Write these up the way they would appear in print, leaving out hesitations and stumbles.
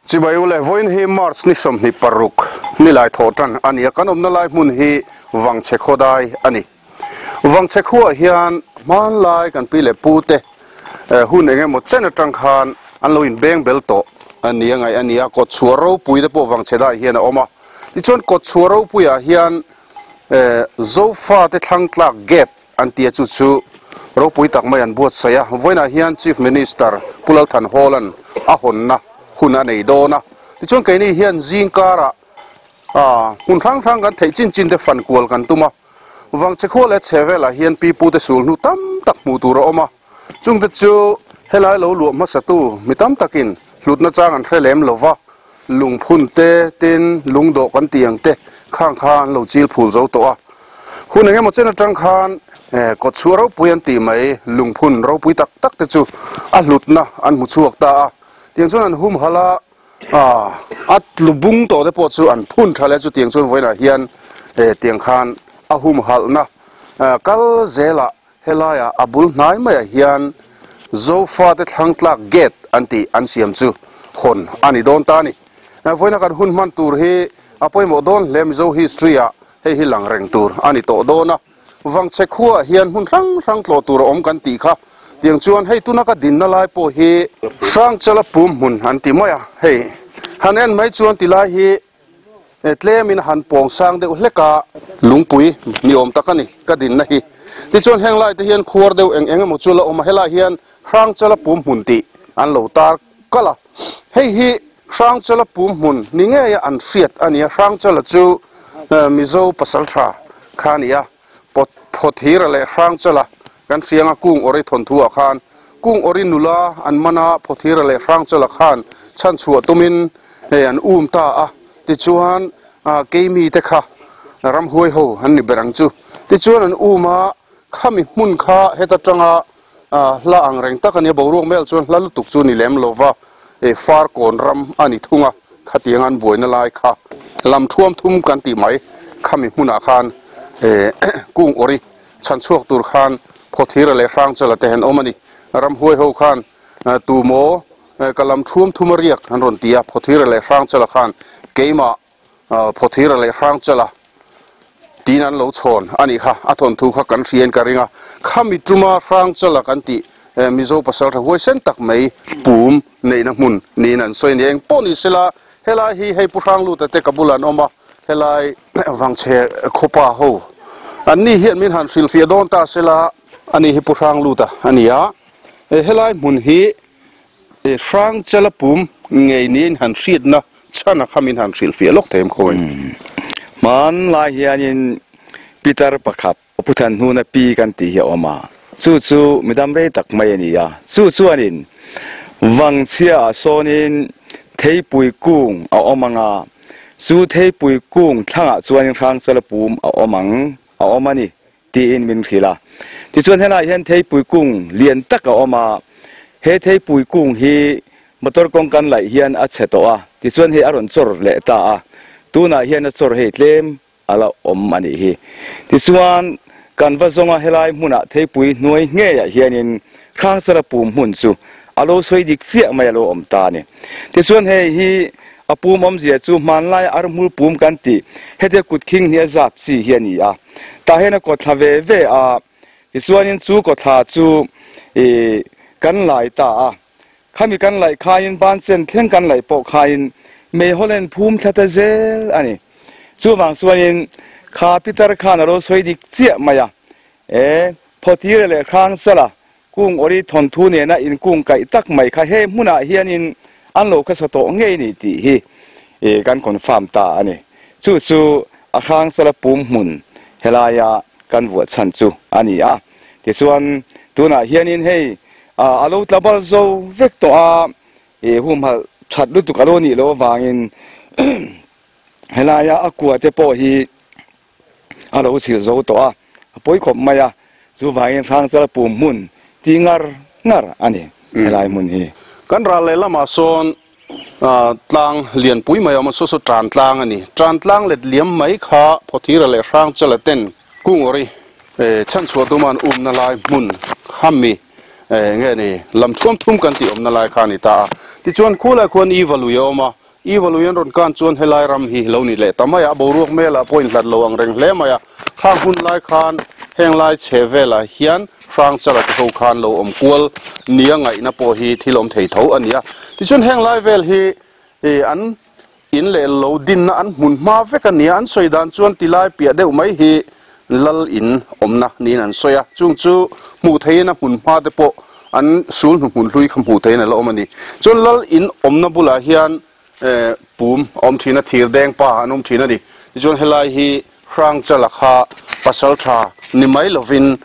Chibai ule, vawiin hi March ni 26 nilai thawh tan a ni a, kan awmna lai hmun hi Vangchhe Khawdai a ni. Vangchhe khuaah hian hmanlai kan pi leh pu te hun eng emaw chen atang khan an lo inbeng bel tawh a ni a ngaih a ni a, kawtchhuah ropui te pawh Vangchhe dai hian a awm a. Tichuan kawtchhuah ropuiah hian Zofa te thlang tlak gate An tia chu chu ropui tak mai an buatsaih a, vawiinah hian Chief Minister Pu Lalthan Hawla'n a hawnna hun a nei dawn a. Tichuan keini hian zing karah hmun hrang hrang kan theih chin chin te fan kual kan tum a, Vangchhe khua leh chhe velah hian pi pute sul hnu tam tak hmuh tur a awm a, chungte chu helai lo luah hmasatu mi tam takin hlutna chang an hre lem lo va, lungphun te tin lungdawh kan tih ang te khang kha an lo chil phul zo tawh a. Hun eng emaw chen atang khan kawtchhuah ropui an tih mai lungphun ropui tak tak te chu a hlutna an hmu chhuak ta a. Tiang chuan an humhalh a, a tlu bung tawh te pawh chu an phun tha leh chutiang chuan vawiinah hian tiang khan a humhalhna kal zelah Helaiah a bul hnai maiah hian Zofate thlangtlak gate an tih an siam chu hawn a ni dawn ta a ni. Vawiina kan hun hman tur hi a pawimawh dawn hle Mizo history ah hei hi lang reng tur a ni tawh dawn a. Vangchhe khuaah hian hmun hrang hrang tlawh tur a awm kan tih kha tiang chuan hei tuna ka dinna lai pawh hi Hrangchala pum hmun an ti mai a, hei han en mai chuan tilai hi Tlemin han pawng sang deuh hlek a, lungpui ni awm tak a ni ka dinna hi. Tichuan heng lai te hian khuar deuh eng eng emaw chu la awm a, helai hian Hrangchala pum hmun tih an lo tar kalh a. Hei hi Hrangchala pum hmun ni ngeia an hriat a ni a, Hrangchala chu Mizo pasaltha kha a ni a, pawt Phawthira leh Hrangchala kan hrianga kung awri thawnthu ah khan kung awri nula an man a, Phawthira leh Hrangchala khan chhanchhuah tumin hei an um ta a, tichuan keimi te kha ramhuai ho an ni ber ang chu, tichuan an um a, khami hmun kha heta tanga hla ang reng tak a nia, boruak mel chuan hla lutuk chu ni lem lova, Farkawn ram a ni thung a, khatiang an buaina lai kha lam thuam thum kan tih mai khami hmunah khan kung awri chhan chhuak tur khan Phawthira leh Hrangchala te han awm a ni. Ramhuai ho khan tu maw ka lam thuam thum a riak an rawn ti a, Phawthira leh Hrangchala khan keimah Phawthira leh Hrangchala tiin an lo chhawn a nih kha, a thawnthu kha kan hriain ka ring a, khami tuma Hrangchala kan tih Mizo pasaltha huaisen tak mai pum neihna hmun niin an sawi a ni. Engpawh ni sela helai hi hei Pu Hrangluta te ka bulah an awm a, helai Vangchhe khawpa ho an ni hian min han hrilhfiah dawn ta sela a ni hi Pu Hrangluta a ni a, helai hmun hi Hrangchala pum ngei niin han hriatna chhan a kha min han hrilhfiah lawk thei em khawi? Hmanlai hianin Peter pakhat Pu Thanhnuna pi kan tih hi a awm a, chu chu midam rei tak mai a ni a, chu chuanin Vangchhia ah sawnin theipui kung a awm ang a, chu theipui kung thlangah chuanin Hrangchala pum a awm ang a awm a ni tiin min hrilh a. Tichuan helaiah hian theipui kung lian tak a awm a, he theipui kung hi motor kawng kan laih hian a chhe tawh a, tichuan hei a rawn chawr leh ta a, tunah hian a chawr hei tlem a la awm a nih hi. Tichuan kan va zawnga helai hmunah theipui hnuai ngeiah hianin Hrangchala pum hmun chu a lo sawi dik chiah mai a lo awm ta a ni. Tichuan hei hi a pum awmzia chu hmanlaia arhmul pum kan tih hetia kutkhing hnih a zap chi hi a ni a. Tah hian a kawthla ve ve a, tichuanin chu kawthla chu ih kan lai ta a. Khami kan laih khaiin ban chen thleng kan laih pawh khaiin meihawlen phum thla ta zel a ni. Chuvang chuanin kha Peter khan a lo sawi dik chiah mai a, E, Phawtira leh Hrangchala kung awri thawnthu nena inkung kaih tak mai kha he hmunah hianin an lo khasa tawh ngei ni tih hi kan confirm ta a ni. Chu chu a Hrangchala pum hmun helaia kan vuah chhan chu a ni a. Tichuan tunah hianin hei a lo tla bal zo vek tawh a, humhalh that lutuk a lo nih loh avangin helaia a kua te pawh hi a lo chhilh zo tawh a, a pawi khawp mai a, chuvangin Hrangchal pum hmun ti ngar ngar a ni helai hmun hi. Kan ral lehlamah sawn tlang lianpui mai a awm a, saw saw tan tlang a ni. Tan tlang let liam mai kha Phawthira leh Hrangchala ten Kungawri chhanchhuah tuman umna lai hmun khami nge ni lam thuam thum kan tih awmna lai kha a ni ta a. Tichuan khulaiah khuan Iva lui a awm a, Iva lui an rawn kan chuan helai ram hi lo ni leh ta mai a, a boruak melah pawh inhlat lo ang reng hle mai a. Khang hun lai khan heng lai chhe velah hian Hrangchala te ho khan lo awm kual nia ngaihna pawh hi thil awm thei tho a ni a. Tichuan heng lai vel hi an in leh lo dinna an hmun hma vek a ni a, an sawi dan chuan tilai piah deuh mai hi lal in awmna niin an sawi a, chung chu hmuh theihin a hmun hma te pawh an sul hnu hmun hlui kha hmuh theihin a la awm a ni. Chuan lal in awmna bulah hian pum a awm thin a, thir deng pa an awm thin a ni. Tichuan helai hi Hrangchala kha pasal tha ni mai lovin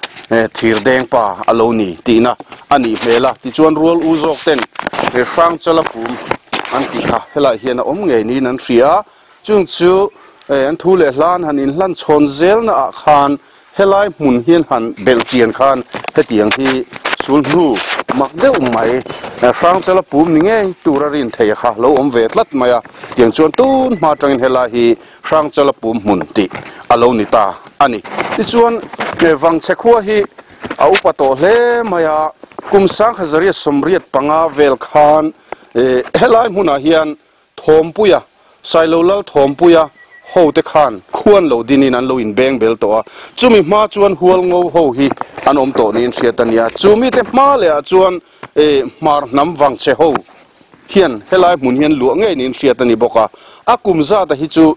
thir deng pa a lo ni tihna a nih hmel a. Tichuan rual u zawk ten Hrangchala pum an tih kha helaiah hian a awm ngei niin an hria a. Chung chu an thu leh hlan han inhlan chhawn zelna ah khan helai hmun hian han belh chian khan hetiang hi sul hnu mak deuh mai Hrangchala pum ni ngei tur a rin thei kha lo awm ve tlat mai a. Tiang chuan tun hma atangin helai hi Hrangchala pum hmun tih a lo ni ta a ni. Tichuan Vangchhe khua hi a upa tawh hle mai a, kum sangkhazaria 85 vel khan helai hmunah hian Thawmpuia, Sailo Lal Thawmpuia ho te khan khuan lo dinin an lo inbeng bel tawh a, chumi hma chuan Hualngo ho hi an awm tawh niin hriat a ni a, chumi te hma leh ah chuan Hmar hnam Vangchhe ho hian helai hmun hian luah ngei niin hriat a ni bawk a, a kum zat a hi chu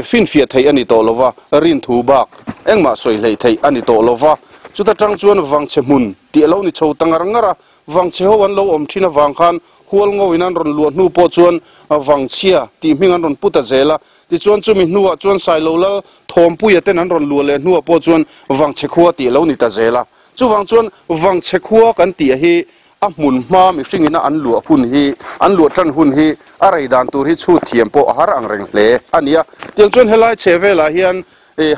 finfiah theih a ni tawh lova, rinthu bak engmah sawi hleih theih a ni tawh lova, chuta tang chuan Vangchhe hmun tih a lo ni chho ta ngar ngar a, Vangchhe ho an lo awm thin avang khan Hual ngoin an rawn luah hnu pawh chuan Vangchhia tih hming an rawn pu ta zel a. Tichuan chumi hnuah chuan Sailo Lal Thawmpuia ten an rawn luah leh hnuah pawh chuan Vangchhe khua tih a lo ni ta zel a. Chuvang chuan Vangchhe khua kan tih hi a hmun hma mihringin a an luah hun hi, an luah tan hun hi a rei dan tur hi chhut thiam pawh a har ang reng hle a ni a. Tiang chuan helai chhe velah hian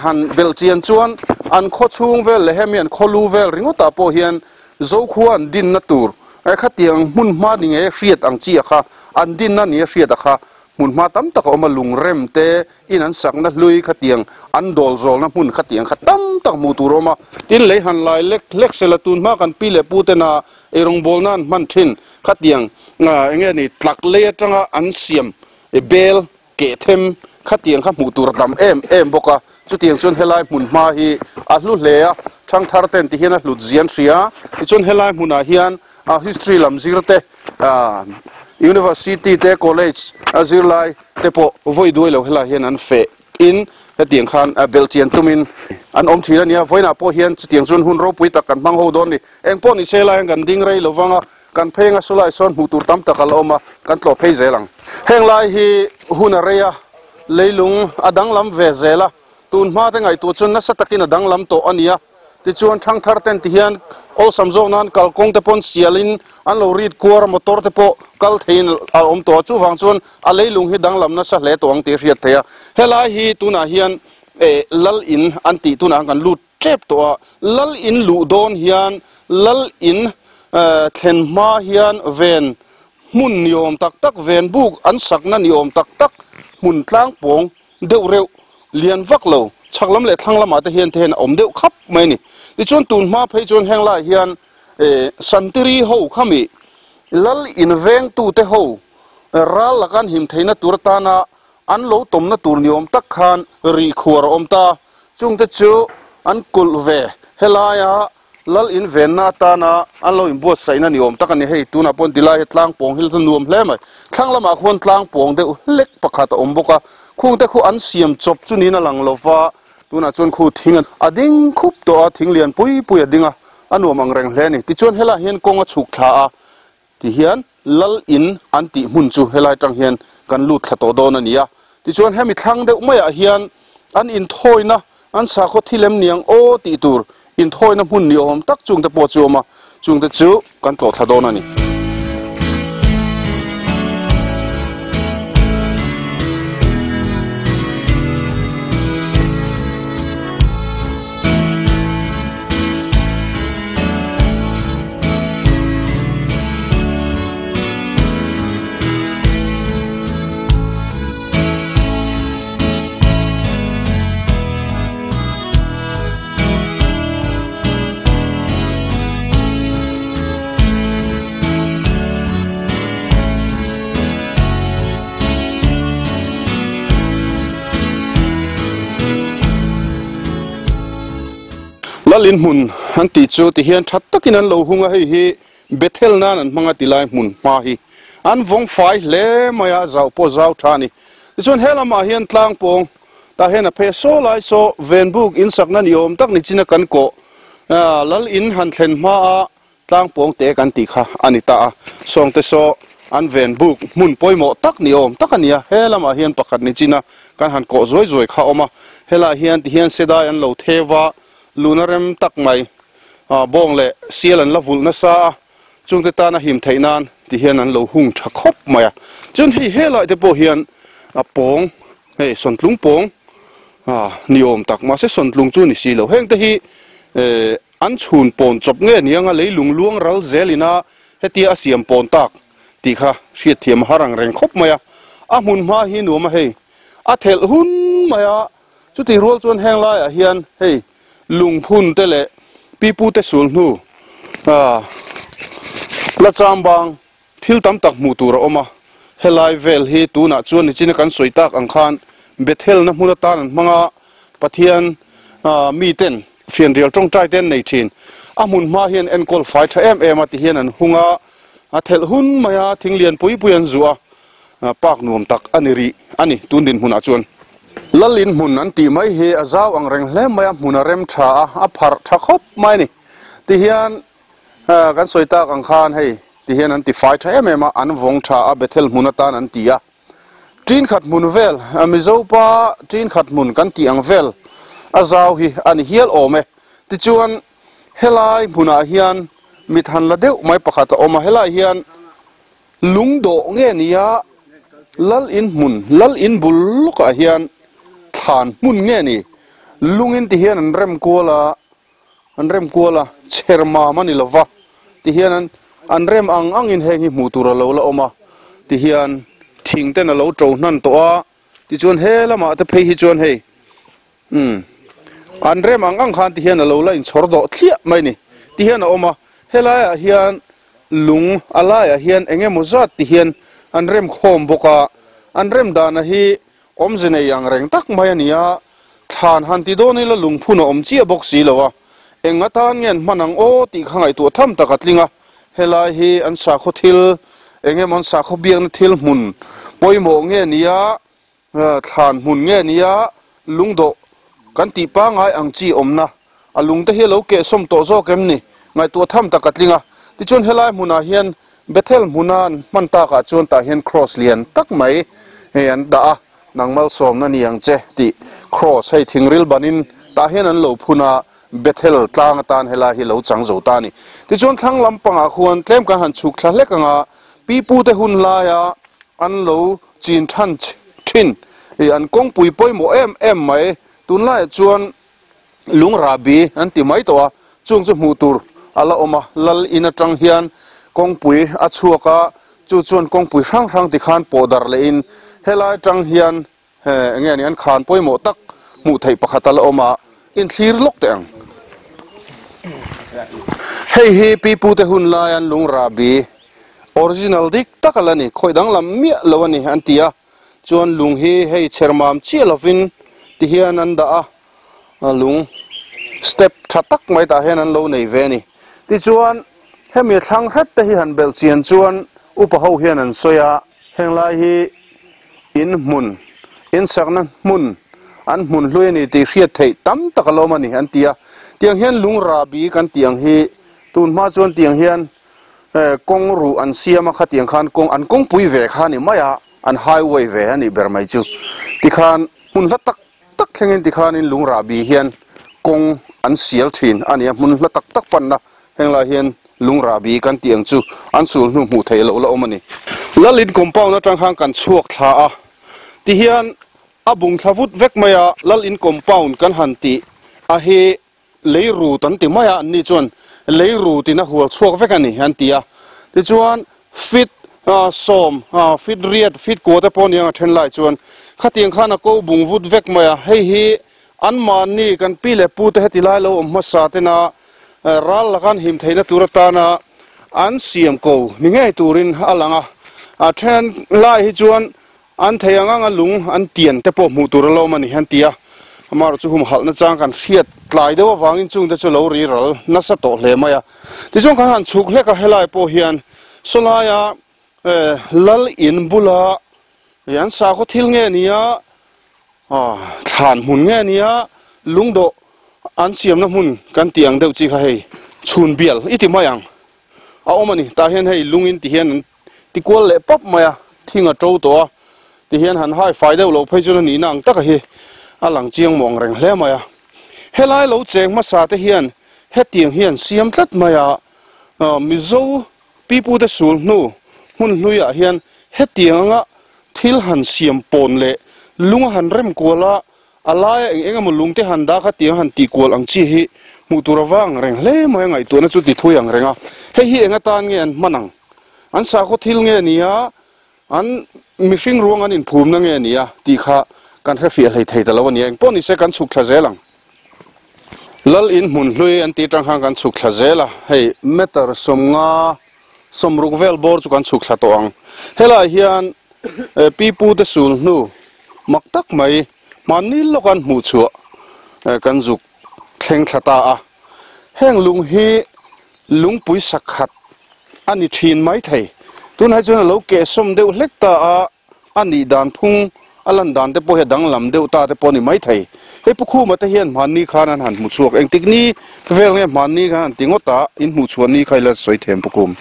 han belh chian chuan an khaw chhung vel leh hemi an khaw lu vel ringawtah pawh hian Zokhua an dinna tur khatiang hmun hma ni nge hriat ang chi a kha, an dinna ni a hriat a kha hmun hma tam tak a awm a, lungrem te in an sakna hlui khatiang an dawl zawlna hmun khatiang kha tam tak hmuh tur a awm a, tin lei han lai lek hlek sela tun hma kan pi leh pu tena eirawngbawlna an hman thin khatiang eng nge ni tlak lei atanga an siam bel keh them khatiang kha hmuh tur a tam em em bawk a, chutiang chuan helai hmun hma hi a hlu hle a, thangthar ten ti hian a hlut zian hria, tichuan helai hmunah hian a history lam zir te ah university te college a zirlai te pawh vawi duai lo helai hian an feh in hetiang khan belh chian tumin an awm thin a nia, vawiinah pawh hian chutiang chuan hun ropui tak kan hmang ho dawn a ni, engpawh ni se helai hian kan ding rei lovang a. Kan phei anga saw lai sawn hmuh tur tam tak a la awm a, kan tlawh phei zel ang. Heng lai hi hun a rei a, leilung a danglam ve zel a, tun hma te ngaihtuah chuan nasa takin a danglam tawh a ni a. Tichuan thangthar ten ti hian awlsam zawk nan kalkawng te pawn sialin an lo rit kuar a, motor te pawh kal theiin a awm tawh a, chuvang chuan a leilung hi danglam nasa hle tawh ang tih a hriat theih a. Helai hi tunah hian lal in an tih tunah kan lut Tep tawh a, lal in luh dawn hian lal in thlen hma hian ven hmun ni awm tak tak, ven buk an sakna ni awm tak tak hmun tlang pawng deuh reuh lian vak lo chhak lam leh thlang lamah te hian te hian a awm deuh khap mai a ni. Tichuan tun hma phei chuan heng laiah hian Santiri ho khami lal in vengtute ho ral laka an him theihna tur atana an lo tawmna tur ni awm tak khan rih khuar a awm ta. Chungte chu an kulh ve. Helaia lal in venna atana an lo inbuatsaihna ni awm tak a ni. Hei tunah pawh tilai hi tlang pawng hi la nuam hle mai. Thlang lamah khuan tlang pawng deuh hlek pakhat a awm bawk a. Khungte khu an siam chawp chu niin a lang lo va, tunah chuan khu thing a ding khup tawh a, thing lian pui pui a ding a, a nuam ang reng hle a ni. Tichuan helaiah hian kawng a chhuk thla a, Tihian Lal In an tih hmun chu helai tang hian kan lut thla tawh dawn a ni a. Tichuan hemi thlang deuh maiah hian an inthawina, an sakhaw thilem niang aw tih tur inthawina hmun ni awm tak chungte pawh chu a awm a, chungte chu kan tlawh thla dawn a ni. Lal in hmun an tih chu ti hian tha takin an lo hung a, hei hi Bethel nan an hmang a ti lai hmun hma hi an vawng fai hle mai a, zau pawh zau tha a ni. Tichuan he lamah hian tlang pawng tah hian a phei a, saw lai saw venbuk insakna ni awm tak ni chin a kan kawh lal in han thlen hma a Tlang pawng te kan tih kha a ni ta a, sawngte saw an ven buk hmun pawimawh tak ni awm tak a ni a, he lamah hian pakhat ni chin a kan han kawh zuai zuai kha a awm a, helaiah hian ti hian sedai an lo theu a, luna rem tak mai bawng leh sial an la vulh nasa a, chungte tana him theih nan ti hian an lo hung tha khawp mai a, chuan hei helai te pawh hian a pawng hei sawntlung pawng ni awm tak mahse sawntlung chu ni si lo, heng te hi An chhun pawn chawp nge ni anga leilung luang ral zel ina hetia a siam pawn tak tih kha hriatthiam a har ang reng khawp mai a. A hmun hma hi nuam a hei. A thelh hun mai a, chutih rual chuan heng laiah hian hei lungphun te leh pipu te sul hnu la chambang thil tam tak hmuh tur a awm a. Helai vel hi tunah chuan nichina kan sawi tak ang khan Bethelna hmun atan an hmang a, Pathian miten Fianrial tawngtai te an nei thin. A hmun hma hian enkawl fai tha em em a ti hian an hung a, a thelh hun mai a, thing lian pui pui an zuah a, park nuam tak a ni rih a ni tun dinhmunah chuan. Lal in hmun an tih mai hi a zau ang reng hle mai a, hmun a rem tha a, a pharh tha khawp mai a ni. Ti hian kan sawi tak ang khan hei ti hian an ti fai tha em em a, an vawng tha a, Bethel hmun atan an ti a. Ṭin khat hmun vel, Mizo pa ṭin khat hmun kan tih ang vel a zau hi a ni hial awm e. Tichuan, helai hmunah hian mit han la deuh mai pakhat a awm a, helai hian lung dawh nge nia lal in hmun, lal in bul lawkah hian thlan hmun nge ni, lungin ti hian an rem kual a, an rem kual a, chher mam a ni lo va, ti hian an an rem ang angin heng hi hmuh tur a lo la awm a, ti hian thing ten a lo to hnan tawh a, tichuan he lamah te phei hi chuan hei umm an rem ang ang khan ti hian a lo la inchhawr dawh thliah mai a ni, ti hian a awm a, helaiah hian lung a laiah hian eng emaw zat ti hian an rem khawm bawk a, an rem dana hi Awmze nei ang reng tak mai a ni a, thlan han ti dawn ila lungphun a awm chiah bawk si lo a, eng atan nge an hman ang aw tih kha ngaihtuah tham tak a tling a, helai hi an sakhaw thil eng emaw an sakhaw biakna thil hmun pawimawh nge ni a, thlan hmun nge ni a, lungdawh kan tih pangngai ang chi awmna a lungte hi a lo kehsawm tawh zawk em ni? Ngaihtuah tham tak a tling a. Tichuan helai hmunah hian Bethel hmuna an hman takah chuan tah hian cross lian tak mai hei an dah a, nang malsawmna ni ang che tih cross hei thingril banin tah hian an lo phun a, Bethel tlang atan helai hi lo chang zo ta a ni. Tichuan thlang lampangah khuan tlem kan han chhuk thla hlek ang a, pipute hun laia an lo chin than thin i an kawngpui pawimawh em em mai tunlaiah chuan Lung rahbi an ti mai tawh a, chung chu hmuh tur a la awm a, lal in atang hian kawngpui a chhuak a, chu chuan kawngpui hrang hrang ti khan pawh darh leh in helai atang hian he enge ni an khan pawimawh tak hmuh theih pakhat a la awm a, in thlir lawk teh ang. Hei hi pipute hun lai an lung rahbi original dik tak a la ni, khawih danglam miah lo a ni an ti a, chuan lung hi hei chhermam chiah lovin ti hian an dah a. lung step tha tak mai tah hian an lo nei ve a ni. Tichuan hemi a thlang hret te hi han belh chian chuan upa ho hian an sawi a, heng lai hi in hmun, in sakna hmun, an hmun hlui a ni tih hriat theih tam tak a lawm a ni an ti a. Tiang hian lung rahbi kan tih ang hi tun hma chuan tiang hian kawng ruh an siam a khatiang khan kawng an kawngpui ve kha a ni mai a, an highway ve a nih ber mai chu. Tikhan hmun hla tak tak thlengin tikhanin lung rahbi hian kawng an sial thin a ni a, hmun hla tak tak panna henglai hian lung rahbi kan tih ang chu an sul hnu hmuh theih loh la awm a ni. Lalin compound atang khan kan chhuak thla a, tihian a bung thla vut vek mai a, Lalin compound kan han tih a hi lei rut an ti mai a, anni chuan lei rutin a hual chhuak vek a ni an ti a. Tichuan feet sawm, feet riat, feet kua te pawh a ni ang a then lai chuan khatiang khan a ko bung vut vek mai a. Hei hi anmahni kan pi leh pu te heti lai lo awm hmasa tena ral laka an him theihna tur atana an siam ko ni ngei turin a lang a. A then lai hi chuan An thei ang anga lung an tian te pawh hmuh tur a lawm a ni an ti a. Amaherawhchu humhalh nachang kan hriat tlai deuh avangin chungte chu lo ri ral nasa tawh hle mai a. Tichuan kan han chhuk hlek a, helai pawh hian sawlaia lal in bula an sakhaw thil nge nia, thlan hmun nge nia, lungdawh an siamna hmun kan tih ang deuh chi kha hei chhun bial i ti mai ang a awm a ni. Tah hian hei lungin ti hian an ti kual leh pap mai a, thing a to tawh a, ti hian han hai fai deuh loh phei chuan a nihna ang taka hi a lang chiang mawng reng hle mai a. Helai lo cheng hmasa te hian hetiang hian siam tlat mai a, Mizo pipute sul hnu hmun hluiah hian hetiang anga thil han siam pawn leh lung a han rem kual a, A laia eng eng emaw lungte han dah kha tiang han tih kual ang chi hi hmuh tur a vang reng hle mai a, ngaihtuahna chu ti thui ang reng a. Hei hi eng atan nge an hman ang? An sakhaw thil nge ni a, an mihring ruang an inphumna nge ni a tih kha kan hre fiah hlei thei ta lo a ni a, engpawh ni se kan chhuk thla zel ang. Lal in hmun hlui an tih atang khan kan chhuk thla zel a, hei meter sawmnga sawmruk vel bawr chu kan chhuk thla tawh ang. Helaiah hian pipu te sul hnu mak tak mai hmanni lawk an hmuh chhuah kan zuk thleng thla ta a. Heng lung hi lungpui sakhat a ni thin mai thei. Tunah hi chuan a lo kehsawm deuh hlek ta a. A nih dan phung, a lan dan te pawh hi a danglam deuh ta te pawh a ni maithei. Hei Pu Khuma te hian hmanni khan an han hmu chhuak. Engtik ni vel nge hmanni khan an ti ngawt a, in hmuh chhuah ni kha ila sawi them Pu Khum.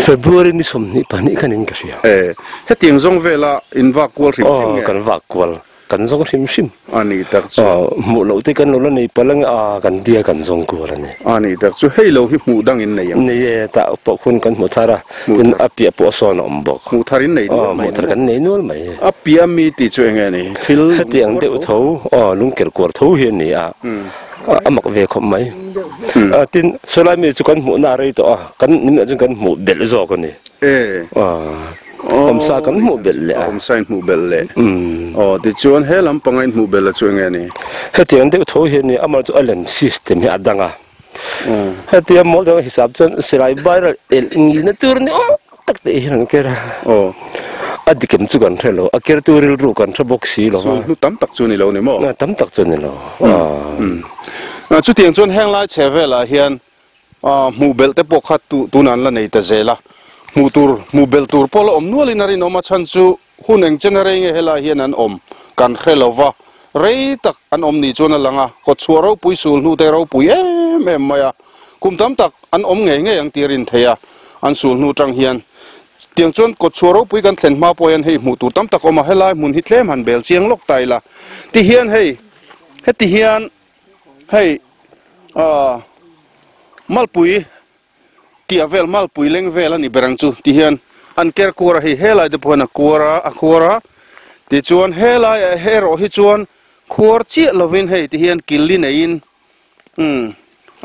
February ni 22 khan in ka hria. E, hetiang zawng vela in vak kual hrim hrim nge? Aw, kan vak kual. Kan zawng hrim hrim. A nih tak chu. Aw, hmuh loh te kan lo la nei palh ang a, kan tia kan zawng kual a ni. A nih tak chu, hei lo hi hmuh dang in nei ang. Nei e, tah pawh khun kan hmu thar a, tin a piah pawh a sawn a awm bawk. Hmuh thar in nei nual mai. Aw, hmuh thar kan nei nual mai. A piah mi tih chu eng nge ni? Thil Heti ang deuh tho, aw, lungkerh kuar tho hi a ni a, a mak ve khawp mai. Tin, sawlai mi chu kan hmuhna a rei tawh a, kan nimah chuan kan hmuh belh zawk a ni. E. Aw. Awmsa kan hmuh belh leh a. Awmsa in hmuh belh leh. Aw, tichuan he lampanga in hmuh belh a chu enge ni? Hetiang deuh tho hian ni amah chu a lem system hi a dang a. Hetia mawl dang hisap chuan silai viral elh ngilna tur ni awm tak te hian an ker a. Aw. A dikem chu kan hre lo, a kertu rilru kan hre bawk si lo a. Sul hnu tam tak chu ni lo ni maw? Tam tak chu ni lo. Chutiang chuan heng lai chhe velah hian Hmuh belh te pawh kha tunah an la nei ta zel a, hmuh tur, hmuh belh tur pawh la awm nualin a rinawm a, chhan chu hun eng chen a rei nge helai hian an awm kan hre lo va, rei tak an awm ni chuan a lang a, kawtchhuah ropui sul hnu te ropui em em mai a, kum tam tak an awm ngei ngei ang tih a rin theih a, an sul hnu tang hian tiang chuan kawtchhuah ropui kan thlen hma pawh hian hei hmuh tur tam tak a awm a, helai hmun hi tlem han bel chiang lawk ta ila ti hian hei heti hian Hei aah malpui tia vel malpui leng vel a ni ber ang chu ti hian an ker kuar a hei helai te pawh hian a kuar a a khuar a tichuan helai ah erawh hi chuan khuar chiah lovin hei ti hian killi neiin umm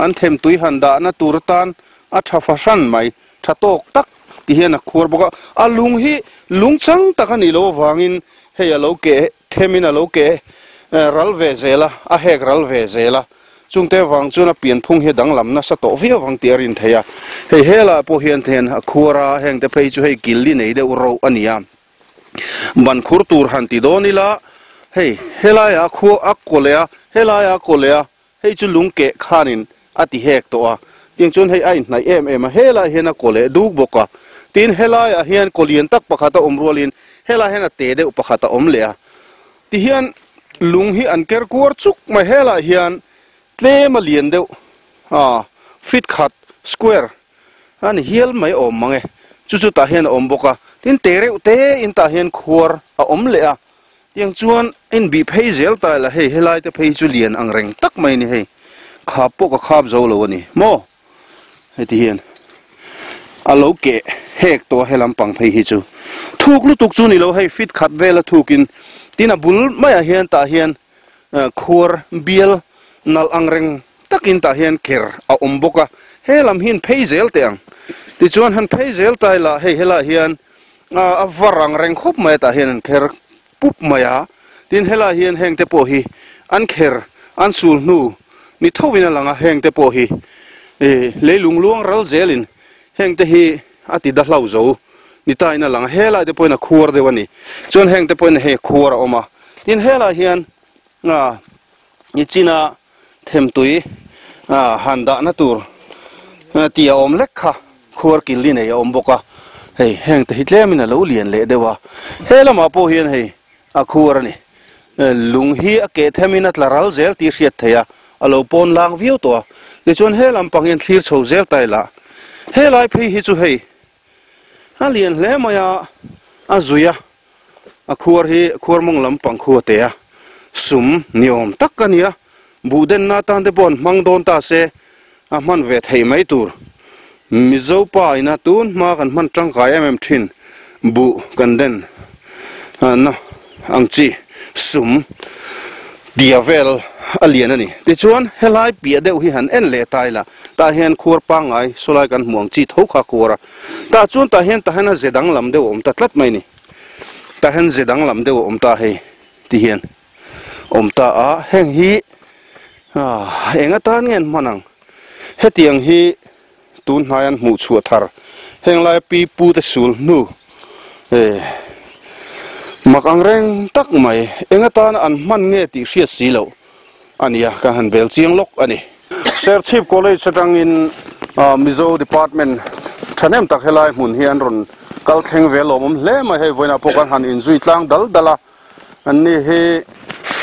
an them tui han dahna tur atan a tha fahran mai tha tawk tak ti hian a khuar bawk a a lung hi lung chang tak a nih loh avangin hei a lo keh Themin a lo ke ral ve zel a, a hek ral ve zel a, chungte vang chuan a pianphung hi a danglam nasa tawh viau vang tih a rin theih a. Hei helah pawh hian then a khuar a, hengte phei chu hei killi nei deuh roh a ni a. Ban khur tur han ti dawn ila, hei helaiah a khua a kaw leh a, helaiah a kaw leh a, hei chu lung keh khanin a ti hek tawh a. Tiang chuan hei a inhnaih em em a, helaiah hian a kaw leh duk bawk a. Tin, helaiah hian kaw lian tak pakhat a awm rualin helaiah hian a te deuh pakhat a awm leh a. Tihian lung hi an ker kuar chuk mai, helaiah hian tlem a lian deuh a, feet khat square a ni hial mai awm mang e. Chu chu tah hian a awm bawk a. Tin, te reuh te in tah hian khuar a awm leh a. Tiang chuan en bih phei zel ta ila hei helai te phei chu lian ang reng tak mai a ni hei khap pawh ka khap zo lo a ni maw heti hian a lo keh hek tawh a he lampang phei hi chu thuk lutuk chu ni lo hei fit khat vel a thuk in tin a bul maiah hian tah hian khuar bial nalh ang reng takin tah hian ker a awm bawk a he lam hi an phei zel teh ang tichuan han phei zel ta ila hei helaiah hian A var ang reng khawp mai a tah hian an kher pup mai a, tin helaiah hian heng te pawh hi an kher an sul hnu ni tho in a lang a, heng te pawh hi ih leilung luang ral zel in heng te hi a ti da hlau zo ni ta in a lang a, helai te pawhin a khuar deuh a ni, chuan heng te pawhin hei khuar a awm a, tin helaiah hian ah. Nichina themtui han dahna tur tih a awm lek kha khuar kil li nei a awm bawk a, hei heng te hi tlemin a lo lian leh deuh a, he lamah pawh hian hei a khuar a ni. Lung hi a keh themin a tla ral zel tih hriat theih a, a lo pawn lang viau tawh a, tichuan he lampang hian thlir chho zel ta ila, helai phei hi chu hei a lian hle mai a, a zui a. A khuar hi khuar mawng lampang khu a te a, sum ni awm tak a ni a, buh denna atan te pawh an hmang dawn ta se a hman ve thei mai tur. Mizo pa ina tun hma kan hman tangkai em em thin buh kan den na ang chi sum tia vel a lian a ni. Tichuan helai piah deuh hi han en leh ta ila tah hian khuar pangngai sawlai kan hmuh ang chi tho kha a khuar a. Tah chuan tah hian tah hian a ze danglam deuh a awm ta tlat mai a ni. Tah hian ze danglam deuh a awm ta hei ti hian awm ta a, heng hi ah eng atan nge an hman ang? Hetiang hi tun hnai an hmuh chhuah thar heng laia pi pu te sul hnu eh mak ang reng tak mai eng atan an hman nge tih hriat si loh a nia ka han bel chiang lawk a ni. Serchhip College atangin Mizo Department thahnem tak helai hmun hi an rawn kal thleng ve lawmawm hle mai hei vawiinah pawh kan han inzui tlang dal dal a, an ni hi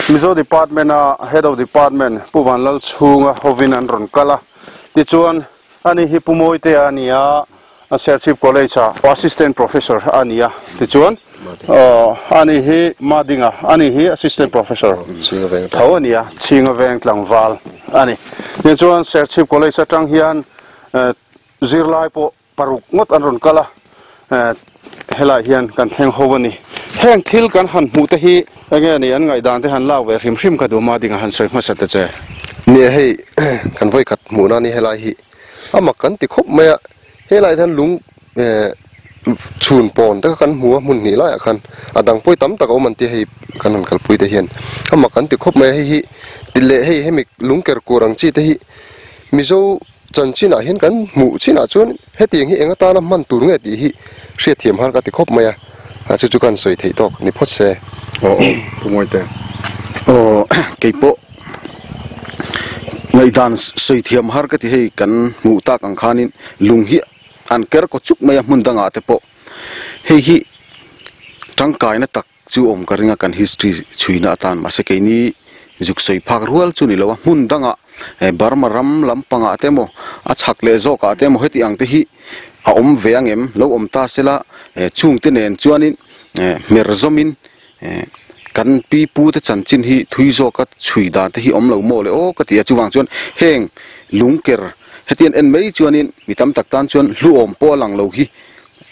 Mizo Department a Head of Department Pu Vanlalchhunga hovin an rawn kal a, tichuan ani hi Pu Mawitea a ni a, Serchhip College ah Assistant Professor a ni a, tichuan ani hi Madinga, ani hi Assistant Professor tho a ni a, Chhinga Veng tlangval a ni. Tichuan Serchhip College atang hian zirlai pawh paruk ngawt an rawn kal a, helaiah hian kan thleng ho a ni. Heng thil kan han hmuh te hi enge ni an ngaihdan te han lak ve hrim hrim ka duh Madinga han sawi hmasa ta che. Nia hei kan vawikhat hmuhna a ni helai hi. A mak kan ti khawp mai a, helai hian lung eh chhun pawn te kha kan hmu a hmun hnih laiah khan a dang pawi tam tak a awm an ti hei kan han kalpui te hian a mak kan ti khawp mai a, hei hi ti leh hei hemi lung ker kur ang chi te hi Mizo chanchinah hian kan hmuh chinah chuan hetiang hi eng atana hman tur nge tih hi hriatthiam har ka ti khawp mai a, a chu chu kan sawi theih tawk ni phawt se. Aw aw Pu Mawite. Aw keipawh ngaihdan sawi thiam har ka ti hei kan hmuh tak ang khanin lung hi an ker kaw chuk mai a hmun dangah te pawh hei hi tangkaina tak chu awm ka ring a kan history chhuina atan mahse keini zuk sawi phak rual chu ni lo a hmun dangah Burma ram lampangah te emaw a chhak leh zawkah te emaw heti ang te hi a awm ve ang em lo awm ta sela chungte nen chuanin hmer zawmin Kan pi pu te chanchin hi thui zawka chhui dan te hi awm lo maw le aw ka ti a, chuvang chuan heng lungker hetian en mai chuanin mi tam tak tan chuan hluawm pawh a lang lo hi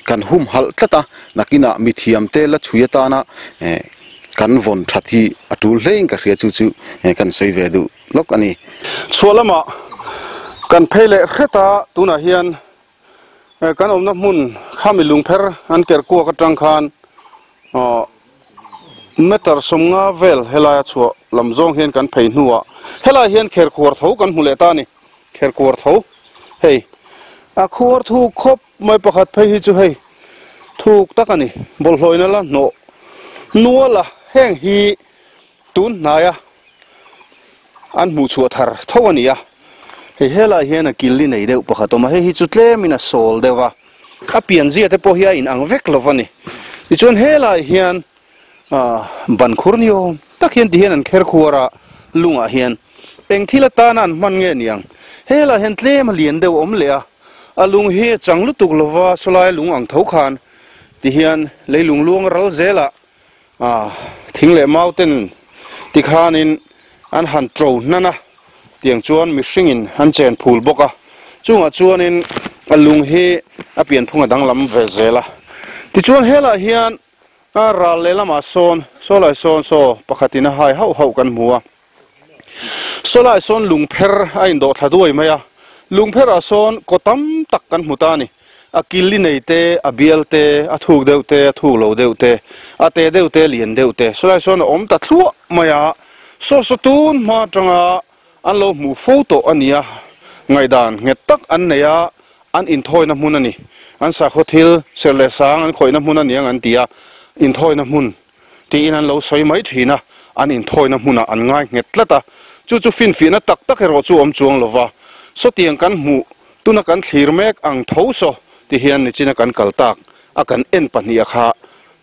kan hum halh tlat a, nakinah mi thiam te la chhui atana kan vawn that hi a tul hlein ka hria chu chu kan sawi ve duh lawk a ni. Chhuah lamah kan phei leh hret a, tunah hian Kan awmna hmun khami lungpher an ker kuak atang khan meter sawmnga vel helaia chhuah lam zawng hian kan phei hnuah helai hian kherkhuar tho kan hmu leh ta a ni, kherkhuar tho hei a khuar thuk khawp mai pakhat phei hi chu hei thuk tak a ni, bawlhhlawhina la hnawh nual a, heng hi tun hnaia An hmuh chhuah thar tho a ni a, hei helai hian a kil li nei deuh pakhat a awm a, hei hi chu tlemin a sawl deuh a, a pianzia te pawh hi a inang vek lo a ni. Tichuan helai hian ah ban khur ni awm tak hian ti hian an kher khuar a, lungah hian eng thil atana an hman nge niang, helai hian tlem a lian deuh a awm leh a, a lung hi a chang lutuk lo va, sawlai lung ang tho khan ti hian leilung luang ral zelah Ah, thing leh mau ten tikhanin an han to hnan a, tiang chuan mihringin an chen phul bawk a, chungah chuanin a lung hi a pianphung a danglam ve zel a. Tichuan helaiah hian a ral lehlamah sawn, sawlai sawn saw pakhatin a hai hauh hauh kan hmu a. Sawlai sawn lungpher a indawh thla duai mai a, lungpherah sawn kaw tam tak kan hmu ta a ni. A kil li nei te, a bial te, a thuk deuh te, a thuk lo deuh te, a te deuh te, a lian deuh te, sawlai sawn a awm ta thluah mai a, saw saw tun hma atanga an lo hmuh fo tawh a nia, ngaihdan nghet tak an nei a, an inthawina hmun a ni, an sakhaw thil serh leh sang an khawihna hmun a niang an ti a, inthawina hmun tiin an lo sawi mai thin a, an inthawina hmunah an ngai nghet tlat a, Chu chu finfiahna tak tak erawh chu awm chuang lo va, sawtiang kan hmuh tuna kan thlir mek ang tho saw ti hian nichina kan kal tak a kan en pahniha kha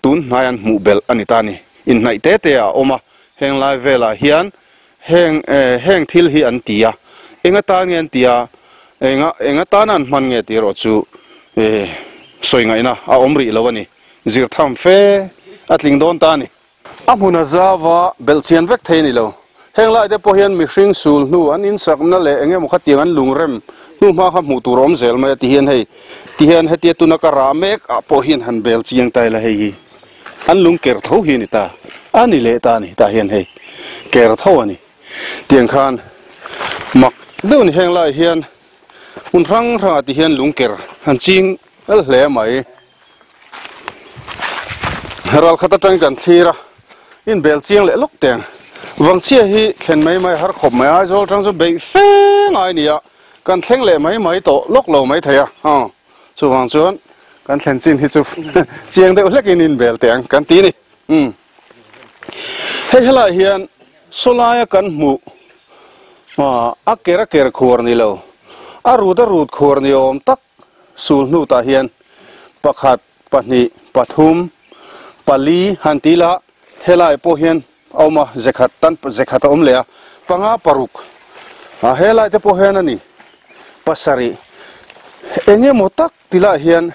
tun hnai an hmuh belh a ni ta ni. Inhnaih te te ah a awm a, heng lai velah hian heng heng thil hi an ti a, eng atan nge an ti a, enga eng atana an hman nge tih erawh chu sawi ngaihna a awm rih lo a ni. Zir tham fe a tling dawn ta a ni. A hmun a zauva belhchian vek thei a ni lo. Heng lai te pawh hian mihring sul hnu an insakna leh eng emaw khatiang an lungrem hnu hma kha hmuh tur a awm zel mai a ti hian hei ti hian hetia tuna ka rah mek ah pawh hian han bel chiang ta ila hei hi an lung ker tho hi a ni ta a ni leh ta a ni tah hian hei ker tho a ni tiang khan mak deuh a ni heng lai hian hmun hrang hrang ah ti hian lung ker an ching el hle mai. Ral khat atangin kan thlir a, inbel chiang leh lawk teng. Vangchhia hi thlen mai mai har khawp mai a, Aizawl atang chuan beih fe ngai nia, kan thleng leh mai mai tawh lawk lo mai thei a, aw chuvang chuan kan thlen chin hi chu chiang deuh hlekin inbel teh ang kan ti ni. Umm hei helaiah hian sawlaia kan hmuh a ker a ker khuar ni lo, a rut a rut khuar ni awm tak Sul hnutah hian pakhat, pahnih, pathum, pali han ti ila helai pawh hian a awm a, zekhat tan zekhat a awm leh a, panga paruk a helai te pawh hian a ni pasarih eng emaw tak ti lah hian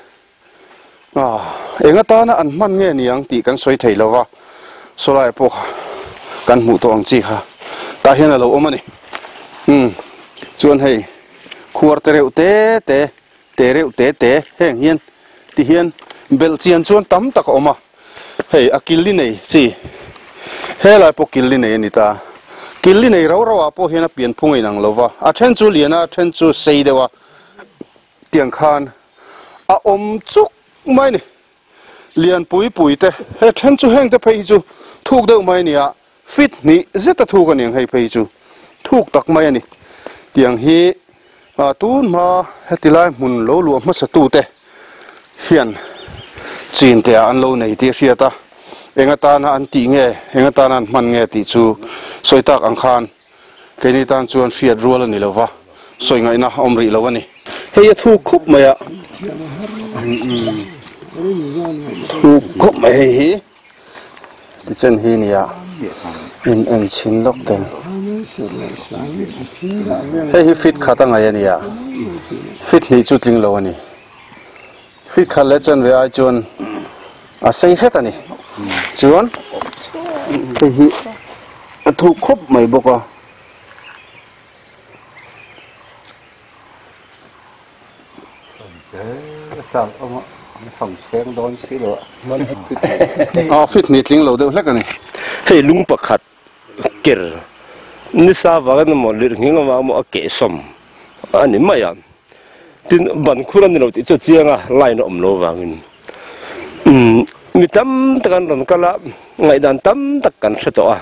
ah eng atana an hman nge ni ang tih kan sawi thei lo va, sawlai pawh kha kan hmuh tawh ang chi kha tah hian a lo awm a ni umm chuan hei. Khuar te reuh te te, te reuh te te heng hian ti hian belh chian chuan tam tak a awm a, hei a killi nei chi helai pawh killi nei a ni ta, killi nei rau rau ah pawh hian a pian phung a inang lo va, a then chu lian a, a then chu sei deuh a, tiang khan a awm chuk mai a ni, lian pui pui te he then chu heng te phei hi chu thuk deuh mai a ni a. Fit hnih zet a thuk a niang hei phei chu thuk tak mai a ni. Tiang hi tun hma heti lai hmun lo luah hmasa tute hian chin te ah an lo nei tih a hriat a, eng atana an tih nge, eng atana an hman nge tih chu sawi tak ang khan keini tan chuan hriat rual a ni lo va, sawi ngaihna a awm rih lo a ni. Hei a thuk khawp mai a, thuk khawp mai hei hi. Tichen hi nia in en chhin lawk teng. Hei hi fit khat a ngaih a nia, fit hnih chu tling lo a ni. Fit khat leh chanve ai chuan a sei hret a ni. Chuan hei hi a thuk khawp mai bawk a. A fit ni tling lo deuh hlek a ni. Hei lung pakhat ker nisa vang emaw lirnghing avang emaw a keh sawm a ni mai a, tin ban khur a ni lo tih chu a chiang a, line a awm lo vangin mi tam tak an rawn kal a, ngaihdan tam tak kan hre tawh a,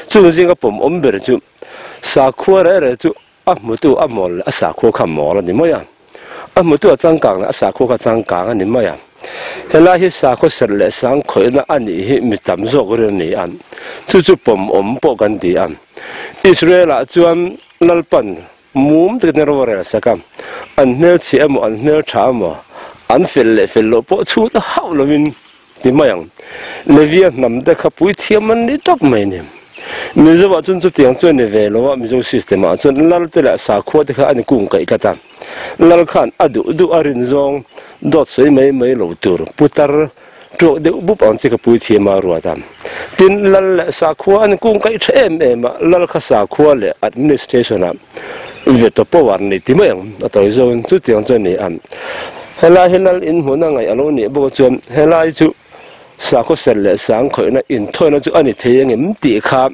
chung zinga pawm awm ber chu sakhua reh reh chu A hmutu a mawl leh a sakhua kha mawl a ni mai a, a hmutu a changkang leh a sakhua kha changkang a ni mai a. Helai hi sakhua serh leh sang khawihna a nih hi mi tam zawk rin a ni a, chu chu pawmawm pawh kan ti a. Israel-ah chuan Lalpan mum takin ro a rel sak a, an hmelchhia emaw an hmeltha emaw, an fel leh fel loh pawh chhut hauh lovin Ti mai ang. Levia hnam te kha puithiam an ni tawp mai ni. Mizo ah chuan chutiang chu a ni ve lo a, Mizo system ah chuan lal te leh sakhua te kha a ni kung kaih tlat a. Lal khan a duh duh a rin zawng dawt sawi mai mai lo tur putar tuak deuh bup ang chi kha puithiam a ruat a. Tin, lal leh sakhua a ni kung kaih tha em em a, lal kha sakhua leh administration ah veto power nei ti mai ang a tawi zawngin chutiang chu a ni a. Helai hi lal in hmun a ngaih a lo nih bawk chuan helai chu sakhaw ser leh sang khawihna inthawina chu a ni thei angem tih kha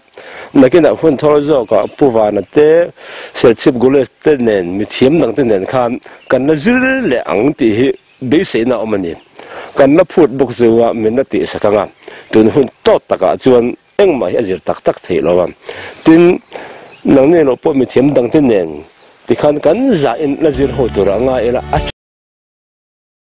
nakinah hun thawr zawkah Pu Vana te, Serchhip Gules te nen mithiam dang te nen khan kan la zir leh ang tih hi beiseina a awm a ni. Kan la phut bawk chu a min la tihsak ang a, tun hun tawt takah chuan Engmah hi a zir tak tak theih lo a, tin, nangni loh pawh mithiam dangte nen tikhan kan zah in la zir ho tur a ngai ila a.